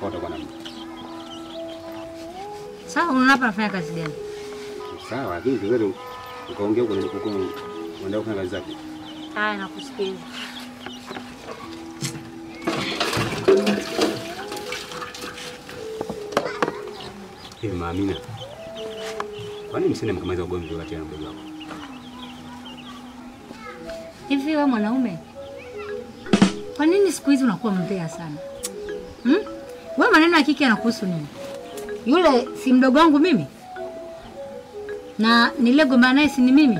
Kwa utakuwa na muda. Sawa, unaona hapa nafanya kazi gani? Sawa, lakini tuweze ukaongea huko huko unaenda kufanya kazi zako. Haya, nakusikiliza. Hivi Mama Amina, kwa nini msende mkamaliza ugomvi kati ya mdogo wako? Hivi wewe mwanaume, kwa nini siku hizi unakuwa mbea sana? Wewe maneno ya kike yanakuhusu nini? Yule si mdogo wangu mimi? Na niligombana naye si ni mimi?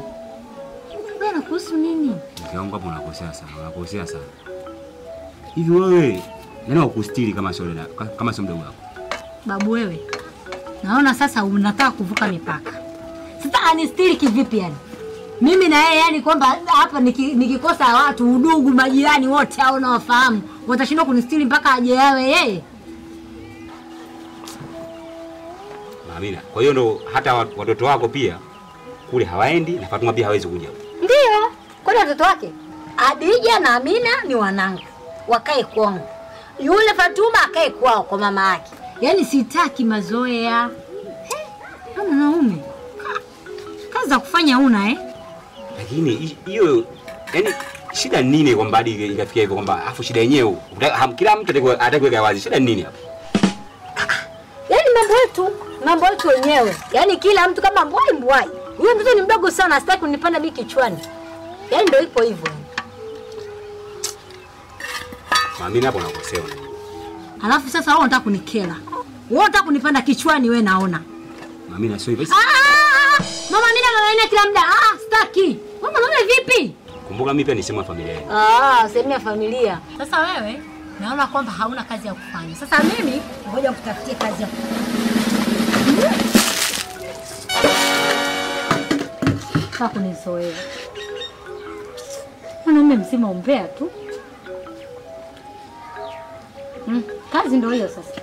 Wewe nakuhusu nini? Mke wangu hapo unakosea sana, unakosea sana. Hivi wewe nani wakustiri kama sio dada, kama sio mdogo wako? Babu wewe, naona sasa unataka kuvuka mipaka. Sasa anistiri kivipi yani? Mimi na yeye yani kwamba hapa nikikosa watu udugu majirani wote hao nawafahamu, watashindwa kunistiri mpaka aje yawe yeye. Amina, kwa hiyo ndo hata watoto wako pia kule hawaendi na Fatuma pia hawezi kuja. Ndio, kwani watoto wake Adija na Amina ni wanangu, wakae kwangu. Yule Fatuma akae kwao kwa mama yake. Yaani sitaki mazoea. Kama mwanaume kazi za kufanya una eh? Lakini hiyo yani shida nini kwamba hadi ikafikia hivyo kwamba afu shida yenyewe kila mtu atakuweka wazi shida nini hapo? Yaani mambo yetu wenyewe. Yaani kila mtu kama mbwai mbwai. Huyo mtoto ni mdogo sana, sitaki kunipanda mimi kichwani. Yaani ndio ipo hivyo. Mama hapo unakosea. Alafu sasa wewe unataka kunikela. Wewe unataka kunipanda kichwani wewe naona. Mama sio hivyo. Mama mimi na kila muda. Sitaki. Wewe unaona vipi? Kumbuka mimi pia ni sehemu ya familia yenu. Sehemu ya familia. Sasa wewe naona kwamba hauna kazi ya kufanya. Sasa mimi ngoja nikutafutie kazi ya kufanya. Kunizoea. Mwanaume mzima umbea tu. Kazi ndio hiyo sasa.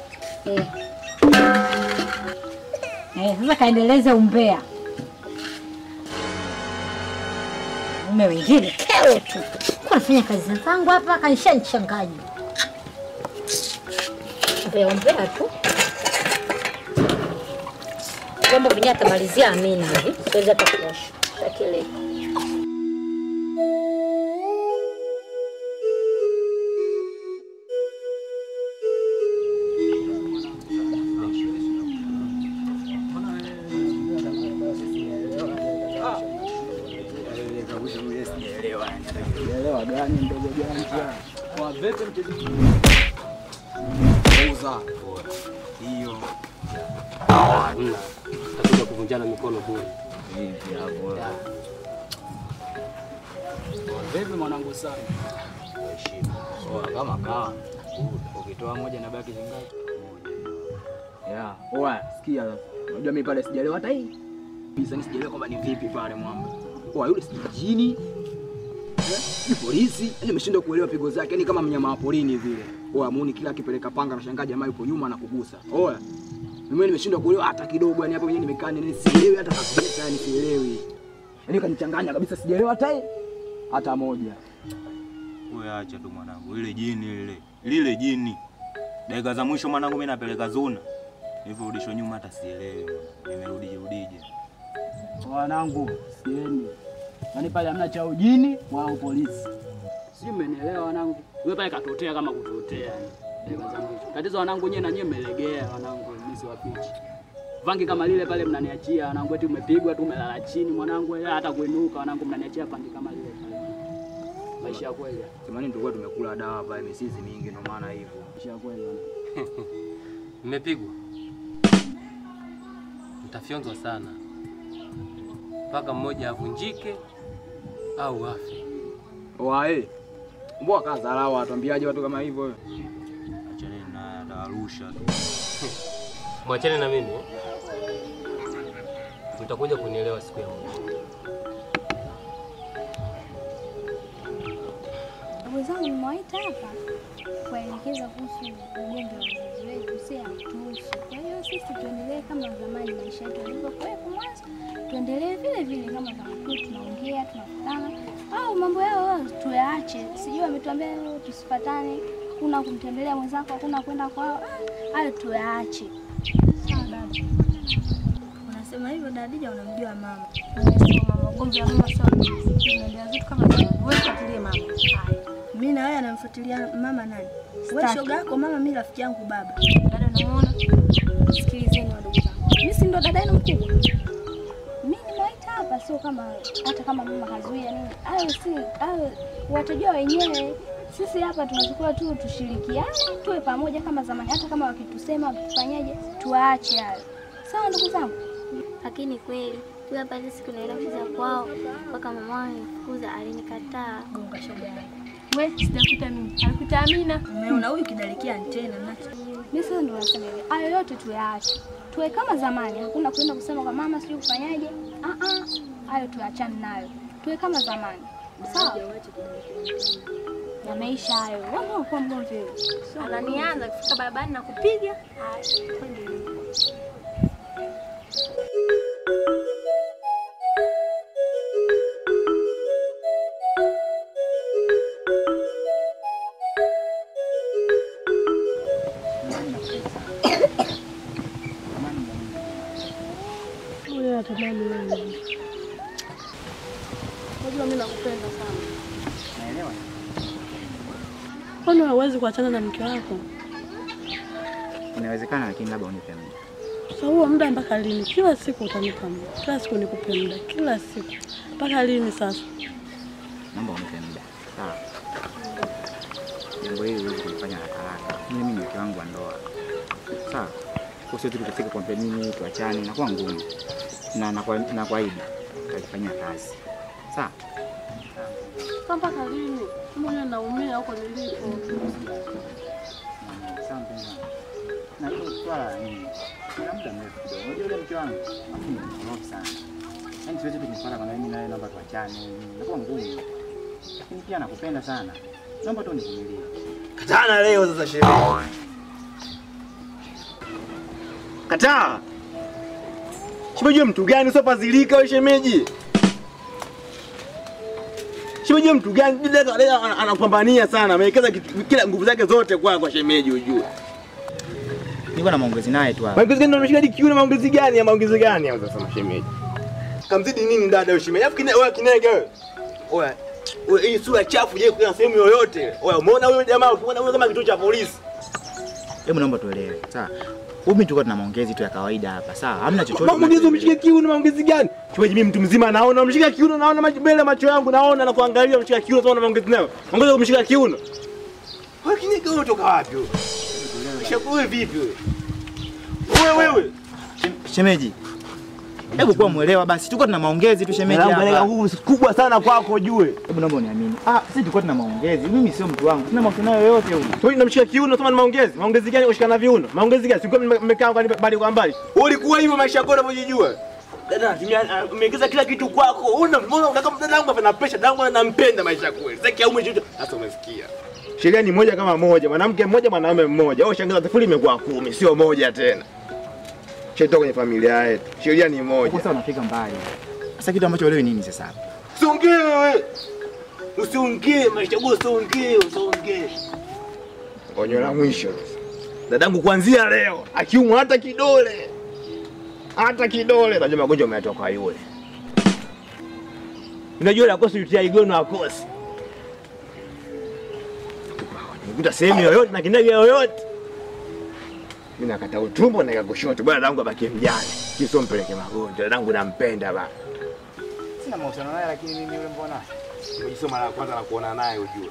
Sasa kaendeleze umbea. Mume wengine kero tu. Kwa nafanya kazi zangu hapa kaishanichanganya. Umbea tu. Jambo vyenyewe atamalizia Amina hivi. Siwezi hata kuosha. Shakile. Hiyo. Tutakuja kuvunjana mikono bure. Hivi hapo. Vipi mwanangu sana? Heshima. Poa kama kawa. Ukitoa moja na baki zingapi? Moja. Yeah. Oa, sikia sasa. Unajua mimi pale sijaelewa hata hii. Mimi sijaelewa kwamba ni vipi pale mwamba. Oa yule si jini. Ni polisi. Yaani nimeshindwa kuelewa pigo zake. Yaani kama mnyama wa porini vile. Oa muone kila akipeleka panga anashangaa jamaa yupo nyuma na kugusa. Oa. Mimi nimeshindwa kuelewa hata kidogo, yani hapo mwenyewe nimekaa nini sielewi hata kabisa, yani sielewi. Yaani kanichanganya kabisa sijaelewa hata hata moja. Wewe acha tu mwanangu, ile jini lile. Lile jini. Dakika za mwisho mwanangu mimi napeleka zona. Nilivyorudishwa nyuma hata sielewi. Nimerudi rudije. Wanangu, sieni. Yaani pale hamna cha ujini wala polisi. Sijui mmenielewa wanangu. Wewe pale katotea kama kutotea yani. Dakika za mwisho. Tatizo wanangu nyewe na nyewe mmelegea wanangu, mimi siwapichi. Vangi kama lile pale mnaniachia wanangu, eti umepigwa tu umelala chini mwanangu, hata kuinuka wanangu mnaniachia pangi kama lile pale. Maisha ya kweli. Semani tulikuwa tumekula dawa pale misizi mingi ndio maana hivyo. Maisha ya kweli wanangu. Mmepigwa. Mtafyonzwa sana. Mpaka mmoja avunjike au afe. Wae. Mbona kadharau atuambiaje watu kama hivyo wewe? Achane na Arusha tu. Mwachane na mimi. Mtakuja kunielewa siku ya mwisho. Wenzangu nimewaita hapa kuwaelekeza kuhusu ugonjwa wa wazazi wetu, si hatuhusu. Kwa hiyo sisi tuendelee kama zamani, maisha yetu yalivyokuwepo mwanzo, tuendelee vile vile kama zamani, tunaongea, tunakutana, au mambo yao tuyaache. Sijui wametuambia tusipatane, Hakuna kumtembelea mwenzako, hakuna kwenda kwao. Hayo tuyaache. Sawa dada. Unasema hivyo Dadija, unamjua mama. Unasema mama ugomvi wa mama sawa. Tunaendelea zetu kama zamani. Wewe fuatilie mama. Haya. Mimi na wewe anamfuatilia mama nani? Wewe shoga yako mama, mimi rafiki yangu baba. Dada unamuona? Sikilizeni wadogo zangu. Mimi si ndo dada yenu mkubwa. Mimi nimewaita hapa sio kama hata kama mama kazuia nini. Hayo si hayo watajua wenyewe. Sisi hapa tunachukua tu tushirikiane, tuwe pamoja kama zamani. Hata kama wakitusema wakifanyaje, tuache hayo. Sawa ndugu zangu? Lakini kweli tu hapa siku naenda kucheza kwao mpaka mama alinifukuza, alinikataa. Gonga shoga yangu. Wewe sijakuta mimi. Alikuta Amina. Umeona huyu kidalikia antena nacho. Mimi sasa ndo nasema hivi. Hayo yote tuyaache. Tuwe kama zamani. Hakuna kwenda kusema kwa mama sijui kufanyaje. Hayo tuachane nayo. Tuwe kama zamani. Sawa? Na maisha hayo. Wewe unakuwa mgomvi wewe. Ananianza kufika barabarani na kupiga. Haya, twende. Unajua mimi nakupenda sana. Naelewa. Kwani hauwezi kuachana na mke wako? Inawezekana, lakini labda unipe muda. Sasa huo muda mpaka lini? Kila siku utanipa muda. Kila siku nikupe muda. Kila siku. Mpaka lini sasa? Naomba unipe muda. Sawa. Jambo hili huwezi kulifanya haraka haraka. Mimi ni mke wangu wa ndoa. Sawa. Kwa sio tu kufika kwa mimi tuachane inakuwa ngumu. Na na kuahidi nitalifanyia kazi. Sawa. Mpaka lini? Mbona naumia huko nilipo? Sawa mpenzi wangu. Na hiyo swala ni kuna muda mrefu kidogo. Unajua yule mke wangu ni mkorofi sana. Yaani siwezi kumfuata kwa mimi naye naomba tuachane. Inakuwa ngumu. Lakini pia nakupenda sana. Naomba tu univumilie. Katana leo sasa shemeji. Kataa. Shemeji mtu gani usopazilika wewe shemeji? Shemeji mtu gani anapambania sana, amewekeza kila nguvu zake zote kwa shemeji ujue. Niko na maongezi naye tu hapa. Maongezi gani unamshika hadi kiuno? Maongezi gani ya maongezi gani hapo sasa shemeji? Kamzidi nini dada wewe shemeji? Alafu wewe kinege wewe. Oya, hii sura chafu je kuna sehemu yoyote? Oya, umeona huyo jamaa ukiona huyo kama kituo cha polisi. Hebu naomba tuelewe. Sawa. Huyu mimi tulikuwa tuna maongezi tu ya kawaida hapa. Sawa, hamna chochote. Maongezi umshike kiuno, maongezi gani? Shemeji mimi mtu mzima naona umshika kiuno, naona mbele macho yangu naona na kuangalia umshika kiuno, sawa na maongezi nayo. Maongezi umshika kiuno. Wewe kinege wewe kutoka wapi wewe? Wewe vipi wewe? Wewe wewe. Shemeji. Hebu kuwa muelewa basi. Tulikuwa tuna maongezi tu shemeji hapa. Naomba nguvu kubwa sana kwako ujue. Hebu naomba uniamini. Sisi tulikuwa tuna maongezi. Mimi sio mtu wangu. Sina mahusiano yoyote huyu. Wewe unamshika kiuno kama ni maongezi. Maongezi gani kushikana viuno? Maongezi gani? Sikuwa mmekaa kwa mbali kwa mbali. Ulikuwa hivyo maisha yako unavyojijua. Dada, nimeongeza kila kitu kwako. Una mbona kama dada yangu ana pressure, dada yangu anampenda maisha yako. Sasa kiaume chochote. Sasa umesikia. Sheria ni moja kama moja, mwanamke mmoja mwanaume mmoja. Wewe shangaza sifuri imekuwa 10, sio moja tena. Sheria kwenye familia yetu. Sheria ni moja. Sasa unafika mbali. Sasa kitu ambacho wewe nini sasa hapa? Usiongee wewe. Usiongee maisha yako, usiongee, usiongee. Onyo la mwisho sasa. Dadangu kuanzia leo akiumwa hata kidole. Hata kidole najua magonjwa yametoka yule. Unajua la kosi UTI gono akosi. Nikuta sehemu yoyote na kinege yoyote. Mimi nakata utumbo na kushoto. Bwana dadangu abaki mjane. Kisio mpeleke magonjwa. Dadangu nampenda baba. Sina mahusiano naye lakini mimi yule mbona? Shemeji sio mara ya kwanza na kuona naye ujue.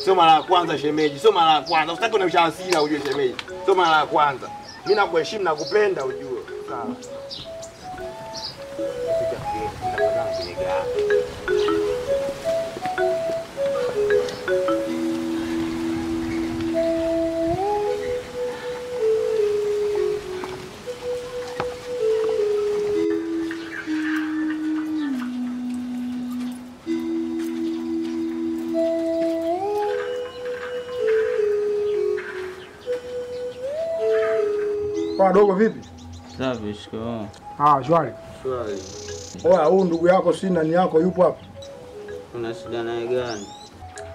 Sio mara ya kwanza shemeji, sio mara ya kwanza. Usitaki unaisha hasira ujue shemeji. Sio mara ya kwanza. Mimi nakuheshimu na kupenda ujue. Sawa. Dogo vipi? Safi, shikamoo. Ah, shwari. Shwari. Oya, huyu ndugu yako si nani yako yupo hapa? Una shida naye gani?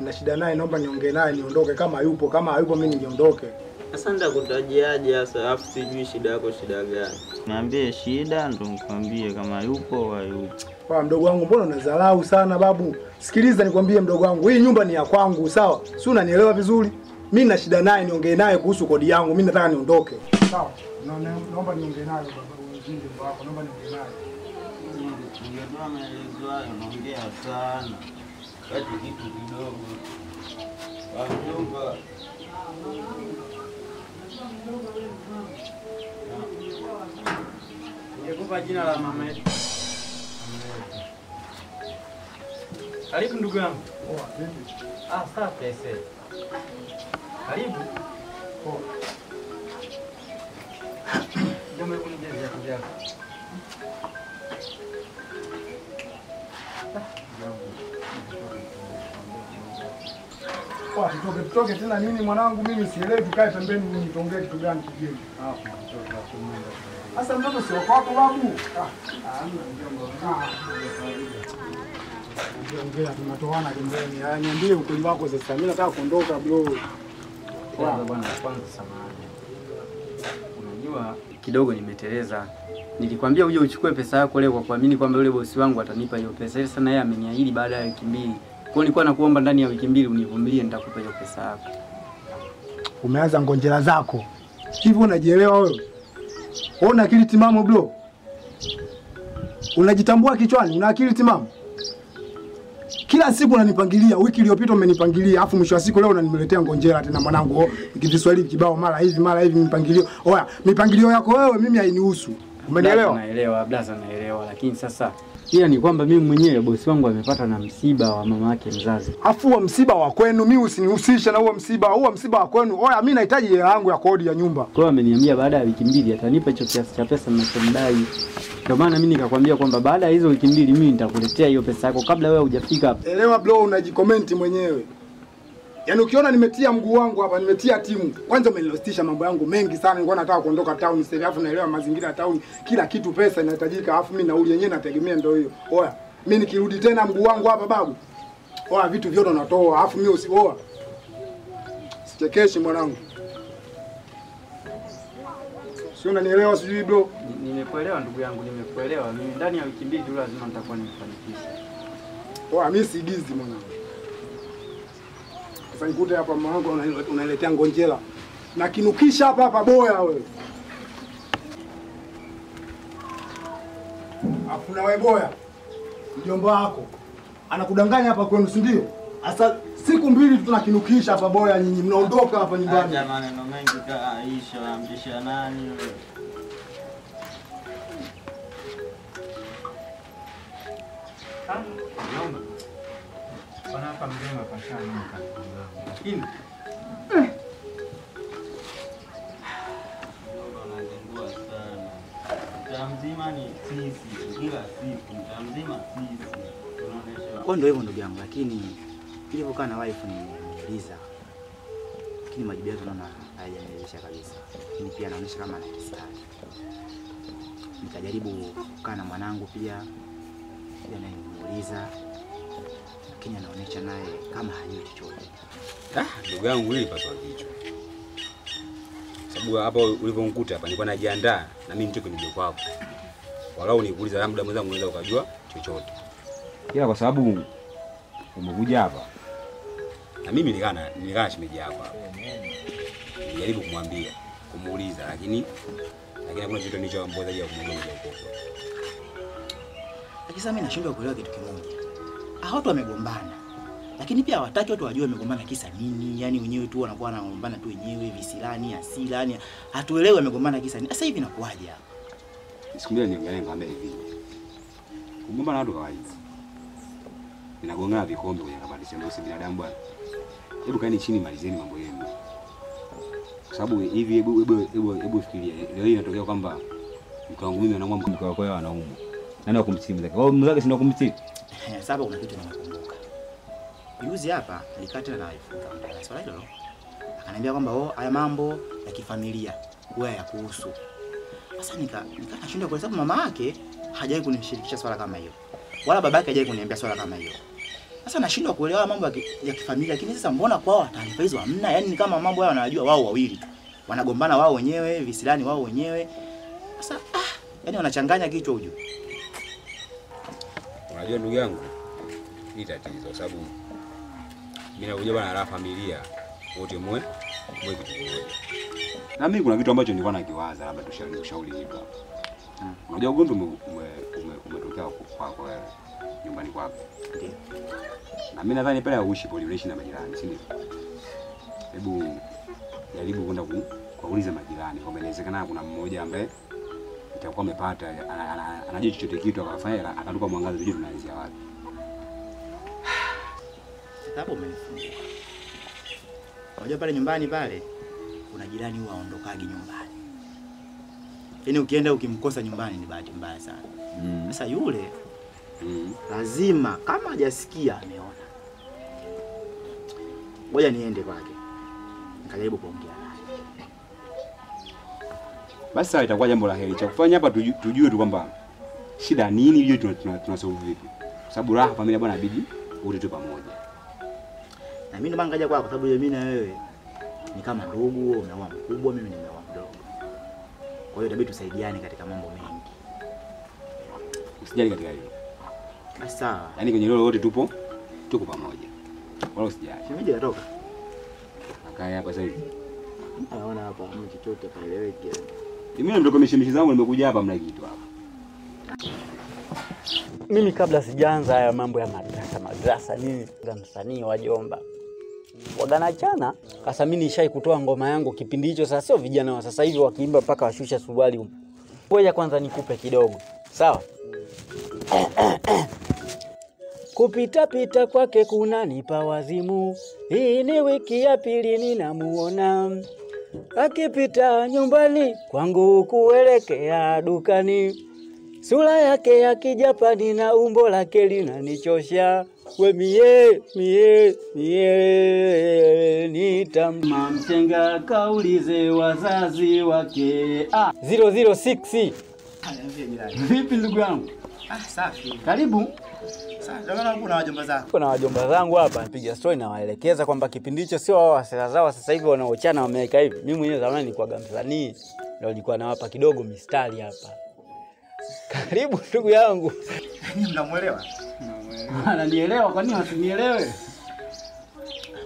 Nina shida naye, naomba niongee naye niondoke kama yupo, kama hayupo mimi niondoke. Sasa nitakutajiaje sasa alafu sijui shida yako shida gani? Niambie shida ndo nikwambie kama yupo au hayupo. Kwa mdogo wangu mbona unadharau sana babu? Sikiliza nikwambie mdogo wangu, hii nyumba ni ya kwangu, sawa? Si unanielewa vizuri? Mimi nina shida naye niongee naye kuhusu kodi yangu, mimi nataka niondoke. Sawa. Naomba niongee naye baba, mjomba wako, naomba niongee naye. Ungetoa maelezo hayo, unaongea sana. Kati kitu kidogo. Kwa mjomba. Ningekupa jina la mama yetu. Karibu ndugu yangu. Poa, vipi? Ah, safi aisee. Karibu. Poa. Ndio kunijia viatu vyako. Poa, tutoke tena nini mwanangu, mimi sielewi, tukae pembeni nitongee kitu gani kigeni. Ah, mtoto atumenda. Sasa mtoto sio kwako babu. Ah, mjomba. Ongea tunatoana pembeni. Haya niambie ukweli wako sasa. Mimi nataka kuondoka bro. Kwanza bwana, kwanza samahani. Unajua kidogo nimeteleza. Nilikwambia uje uchukue pesa yako leo kwa kuamini kwamba yule bosi wangu atanipa hiyo pesa. Sasa na yeye ameniahidi baada ya wiki mbili. Kwa hiyo nilikuwa nakuomba ndani ya wiki mbili univumilie, nitakupa hiyo pesa yako. Umeanza ngonjera zako. Hivi unajielewa wewe? Wewe una akili timamu bro? Unajitambua kichwani? Una akili timamu? Kila siku unanipangilia, wiki iliyopita umenipangilia, afu mwisho wa siku leo unaniletea ngonjera tena mwanangu. Kiswahili kibao mara hivi mipangilio. Oya, mipangilio yako wewe mimi hainihusu. Umenielewa? Naelewa, blaza naelewa, lakini sasa ila ni kwamba mimi mwenyewe bosi wangu amepata na msiba wa mama yake mzazi. Afu huo msiba wa kwenu mimi usinihusishe na huo msiba, huo msiba wa kwenu. Oya, mimi nahitaji hela yangu ya kodi ya nyumba. Kwa hiyo ameniambia baada ya wiki mbili atanipa hicho kiasi cha pesa ninachomdai. Ndio maana mimi nikakwambia kwamba baada ya hizo wiki mbili mimi nitakuletea hiyo pesa yako kabla wewe hujafika hapa. Elewa bro, unajikomenti mwenyewe. Yaani ukiona nimetia mguu wangu hapa, nimetia timu. Kwanza umenilostisha mambo yangu mengi sana. Nilikuwa nataka kuondoka town sasa, alafu naelewa mazingira ya town, kila kitu pesa inahitajika, alafu mimi nauli yenyewe nategemea ndio hiyo. Oya, mimi nikirudi tena mguu wangu hapa babu. Oya, vitu vyote natoa, alafu mimi usioa. Sichekeshi mwanangu. Sio unanielewa sijui bro? Nimekuelewa ndugu yangu, nimekuelewa. Mimi ndani ya wiki mbili tu lazima nitakuwa nimefanikisha. Oya, mimi siigizi mwanangu. Sasa nikute hapa mwanangu unaletea ngonjera. Na kinukisha hapa hapa boya wewe. Afu na wewe boya. Mjomba wako anakudanganya hapa kwenu si ndio? Sasa siku mbili tunakinukisha hapa boya, nyinyi mnaondoka hapa nyumbani. Acha maneno mengi kaisha, waambisha nani wewe? Ah, mjomba. Bwana hapa mjomba pashanuka. Lakini mjomba unazingua sana. Mtaa mzima ni sisi, kila siku mtaa mzima sisi. Unaonesha. Kwa ndio hivyo ndugu yangu, lakini nilipokaa na wife nimemuuliza. Lakini majibu yake naona hayajaniridhisha kabisa. Lakini pia anaonyesha kama ana kisirani. Nikajaribu kukaa na mwanangu pia. Pia naye nimemuuliza. Lakini anaonyesha naye kama hajui chochote. Ah, ndugu yangu hili paswa kichwa. Sababu hapo ulivyonikuta hapa nilikuwa najiandaa na mimi nitoke nije kwako. Walau nikuuliza labda mwenzangu unaweza ukajua chochote. Ila kwa sababu umekuja hapa na mimi nilikaa shemeji hapa. Nilijaribu kumwambia, kumuuliza lakini hakuna chochote nilichoambiwa zaidi ya kumwambia huko. Lakini sasa mimi nashindwa kuelewa kitu kimoja. Hao watu wamegombana. Lakini pia hawataki watu wajue wamegombana kisa nini. Yaani wenyewe tu wanakuwa wanagombana tu wenyewe visilani, asilani. Hatuelewi wamegombana kisa nini. Sasa hivi inakuwaje hapa? Siku moja niongea nikamwambia hivi. Kugombana watu kawaida. Ninagongana vikombe kwenye kabati sema si binadamu bwana. Hebu kaeni chini malizeni mambo yenu. Kwa sababu hivi hebu fikiria. Leo hii inatokea kwamba mke wangu mimi anaumwa, mke wako yeye anaumwa. Nani akumtibu mzake? Kwa mzake si ndio kumtibu? Sasa kuna kitu nimekumbuka. Juzi hapa nilikaa tena na wife nikamwambia swala hilo. Akaniambia kwamba oh, haya mambo ya kifamilia wewe hayakuhusu. Sasa nikashindwa kwa sababu mama yake hajawahi kunishirikisha swala kama hiyo. Wala babake hajawahi kuniambia swala kama hiyo. Sasa nashindwa kuelewa mambo ya kifamilia, lakini sasa mbona kwao taarifa hizo hamna? Yaani ni kama mambo yao wanajua wao wawili tu. Wanagombana wao wenyewe, visilani wao wenyewe. Sasa yaani wanachanganya kichwa ujue. Unajua ndugu yangu, hii tatizo kwa sababu mimi nakuja bwana la familia wote mwe kitu kimoja. Na mimi kuna kitu ambacho nilikuwa nakiwaza, labda tushauri ushauri kitu hapa. Unajua ugomvi umetokea kwako wewe nyumbani kwako. Ndio. Na mimi nadhani pale uishi pole unaishi na majirani, si ndio? Hebu jaribu kwenda kuuliza majirani kwamba inawezekana kuna mmoja ambaye itakuwa amepata anajua chochote kitu akafanya akatupa mwangaza tujue tunaanzia wapi. Hapo umenifunguka. Unajua pale nyumbani pale kuna jirani huwa aondokagi nyumbani. Yaani ukienda ukimkosa nyumbani ni bahati mbaya sana. Sasa yule lazima kama hajasikia ameona. Ngoja niende kwake. Nikajaribu kuongea naye. Basi sawa, itakuwa jambo la heri. Cha kufanya hapa tujue tu kwamba shida nini, ili tunasolve vipi. Kwa sababu raha familia bwana inabidi wote tu pamoja. Na mimi ndo maana ngaja kwako kwa sababu mimi na wewe ni kama ndugu, wewe umeoa mkubwa, mimi nimeoa mdogo. Kwa hiyo itabidi tusaidiane katika mambo mengi. Usijali katika hilo. Basi sawa. Yaani kwenye lolo wote tupo tuko pamoja. Wala usijali. Shemeji katoka. Akae hapa sasa hivi. Naona hapa hamna chochote paeleweke. Mimi ndio komishimishi zangu nimekuja hapa mna kitu hapa. Mimi kabla sijaanza haya mambo ya madrasa nini za msanii wajomba. Waganachana kasa mimi nishai kutoa ngoma yangu kipindi hicho. Sasa sio vijana wa sasa hivi wakiimba mpaka washusha suruali huko. Ngoja kwanza nikupe kidogo. Sawa? Kupita pita kwake kunanipa wazimu. Hii ni wiki ya pili ninamuona. Akipita nyumbani kwangu kuelekea dukani. Sura yake ya Kijapani na umbo lake linanichosha. We mie mie mie nitamshenga kaulize wazazi wake. 006. Vipi ndugu yangu? Safi. Karibu. Sasa naona kuna wajomba zako. Kuna wajomba zangu hapa, napiga story na waelekeza kwamba kipindi hicho sio wao wasela zao sasa hivi wanaochana wameweka hivi. Mimi mwenyewe zamani nilikuwa msanii, ndio nilikuwa nawapa kidogo mistari hapa. Karibu ndugu yangu. Ninyi mnamuelewa? Namuelewa. Ananielewa, kwa nini wasinielewe?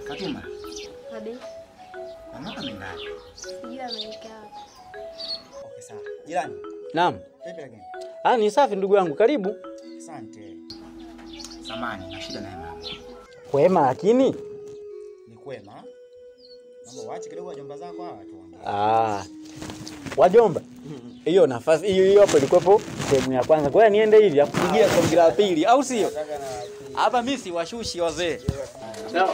Fatuma. Abi. Mama ameenda. Sijui ameenda wapi. Okay, sawa. Jirani. Naam. Vipi lakini? Ni safi ndugu yangu, karibu. Asante. Samani, na shida naye mama. Kwema lakini? Ni kwema. Mambo waache kidogo wajomba zako hawa tuongee. Wajomba. Hiyo nafasi hiyo hapo ilikuwepo sehemu ya kwanza. Kwa hiyo niende hivi akupigia songi la pili au sio? Hapa mimi si washushi wazee. Sawa.